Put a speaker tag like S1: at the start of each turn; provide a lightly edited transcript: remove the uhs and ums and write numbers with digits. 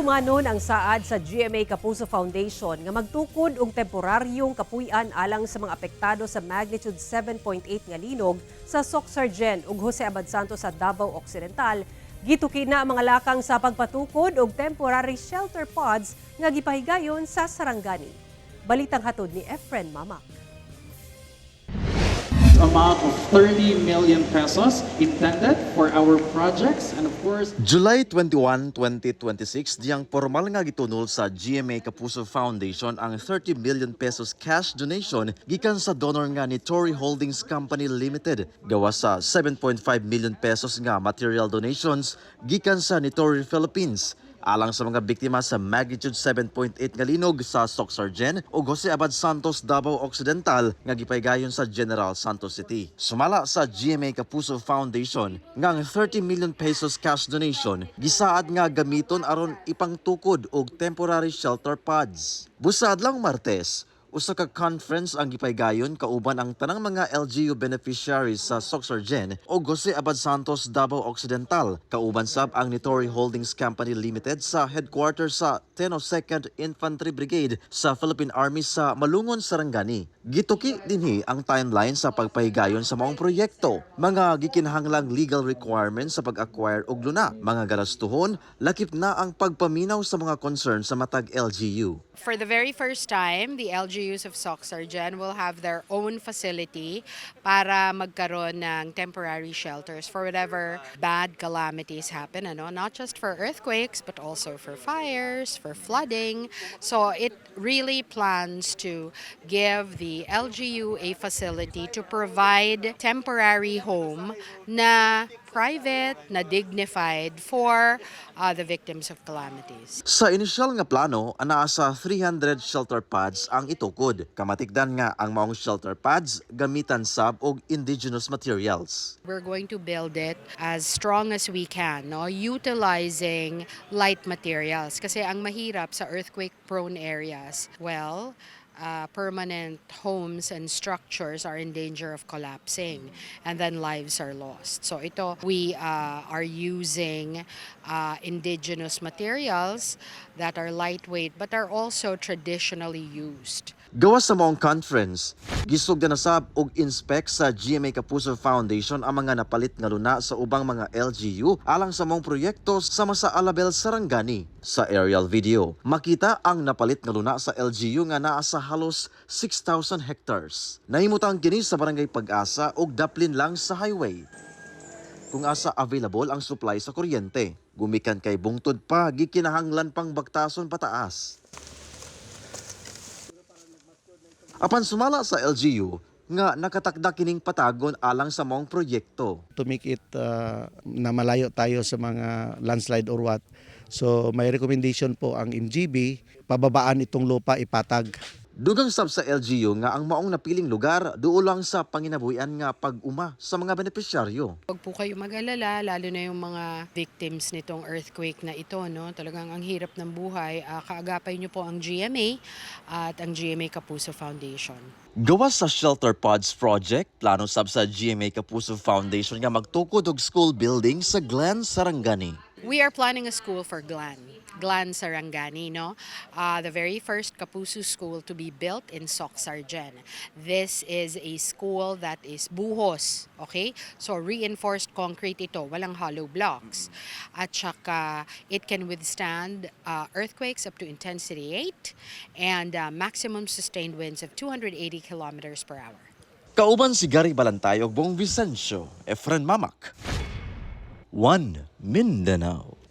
S1: Gitumanon ang saad sa GMA Kapuso Foundation nga magtukod og temporaryong kapuy-an alang sa mga apektado sa magnitude 7.8 nga linog sa Soccsksargen ug Jose Abad Santos sa Davao Occidental. Gituki na ang mga lakang sa pagpatukod og temporary shelter pods nga gipahigayon sa Sarangani. Balitang hatod ni Efren Mamak.
S2: Amount of ₱30 million intended for our projects and, of course,
S3: July 21, 2026, diyang formal nga gitunol sa GMA Kapuso Foundation ang ₱30 million cash donation gikan sa donor nga ni Tory Holdings Company Limited gawas sa ₱7.5 million nga material donations gikan sa Nitori Philippines alang sa mga biktima sa magnitude 7.8 nga linog sa Soccsksargen ug Jose Abad Santos, Davao Occidental nga gipaygayon sa General Santos City. Sumala sa GMA Kapuso Foundation nga ang ₱30 million cash donation gisaad nga gamiton aron ipangtukod og temporary shelter pods. Busa adlawng Martes, usa ka conference ang gipaygayon kauban ang tanang mga LGU beneficiaries sa Soccsksargen o Jose Abad Santos, Davao Occidental. Kauban sab ang Nitori Holdings Company Limited sa headquarters sa 102nd Infantry Brigade sa Philippine Army sa Malungon, Sarangani. Gituki dinhi ang timeline sa pagpahigayon sa maong proyekto, mga gikinahanglang legal requirements sa pag-acquire og luna, mga galastuhon, lakip na ang pagpaminaw sa mga concern sa matag LGU.
S4: For the very first time, the LGUs of Soccsksargen will have their own facility para magkaroon ng temporary shelters for whatever bad calamities happen, ano? Not just for earthquakes, but also for fires, for flooding. So it really plans to give the LGU a facility to provide temporary home na private, na dignified for the victims of calamities.
S3: Sa inisyal nga plano, anaa sa 300 shelter pods ang itukod. Kamatikdan nga ang maong shelter pods gamitan sab og indigenous materials.
S4: We're going to build it as strong as we can, no? Utilizing light materials. Kasi ang mahirap sa earthquake-prone areas, well, permanent homes and structures are in danger of collapsing and then lives are lost. So ito, we are using indigenous materials that are lightweight but are also traditionally used.
S3: Gawas sa maong conference, gisugdan na sab og inspect sa GMA Kapuso Foundation ang mga napalit nga luna sa ubang mga LGU alang sa maong proyekto sama sa Alabel, Sarangani. Sa aerial video, makita ang napalit nga luna sa LGU nga naa sa halos 6,000 hectares. Nahimutang kini sa Barangay Pag-asa ug daplin lang sa highway kung asa available ang supply sa kuryente. Gumikan kay bungtod pa, gikinahanglan pang baktason pataas. Apan sumala sa LGU nga nakatakda kining patagon alang sa maong proyekto.
S5: To make it na malayo tayo sa mga landslide or what. So may recommendation po ang MGB, pababaan itong lupa, ipatag.
S3: Dugang sab sa LGU nga ang maong napiling lugar duol lang sa panginabuhian nga pag-uma sa mga benepisyaryo.
S4: Huwag po kayo mag-alala, lalo na yung mga victims nitong earthquake na ito. No? Talagang ang hirap ng buhay. Kaagapay niyo po ang GMA at ang GMA Kapuso Foundation.
S3: Gawas sa Shelter Pods Project, plano sab sa GMA Kapuso Foundation nga magtukod og school building sa Glan, Sarangani.
S4: We are planning a school for Glan. Glan Sarangani, no? The very first Kapuso school to be built in Soccsksargen. This is a school that is buhos, okay? So reinforced concrete ito, walang hollow blocks. At saka it can withstand earthquakes up to intensity 8 and maximum sustained winds of 280 kilometers per hour.
S3: Kauban si Gary Balantay ug Bong Vicencio, Efren Mamak. One Mindanao.